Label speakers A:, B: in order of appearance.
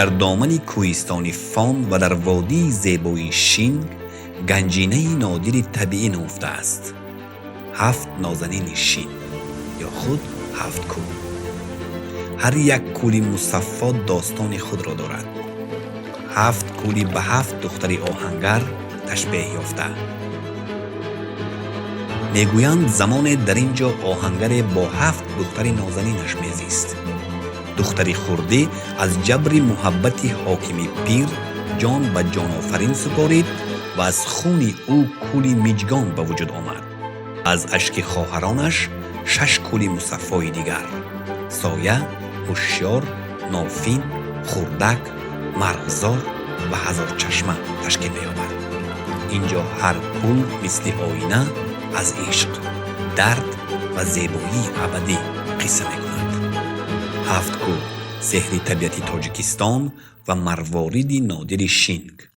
A: Дар домани кӯҳистони Фон ва дар водии зебои Шинг ганҷинаи нодири табиӣ нуҳуфтааст: ҳафт нозанини Шин ё худ ҳафт кӯл. Ҳар як кӯли мусаффо достони худро дорад. Ҳафт кӯли ба ҳафт духтари оҳангар ташбеҳ ёфта. Мегӯянд, замоне дар ин ҷо оҳангаре бо ҳафт духтари нозанинаш мезист. Духтари хурдӣ аз ҷабри муҳаббати ҳокими пир ҷон ба ҷонофарин супорид ва аз хуни ӯ кӯли Миҷгон ба вуҷуд омад. Аз ашки хоҳаронаш шаш кӯли мусаффои дигар: Соя, Ҳушёр, Нофин, Хурдак, Марғзор ва Ҳазорчашма ташкил меёбад. Ин ҷо ҳар кӯл мисли оина аз ишқ, дард ва зебоии абадӣ қисса мекунад. Ҳафт кӯл: сеҳри табиати Тоҷикистон ва марвориди нодири Шинг.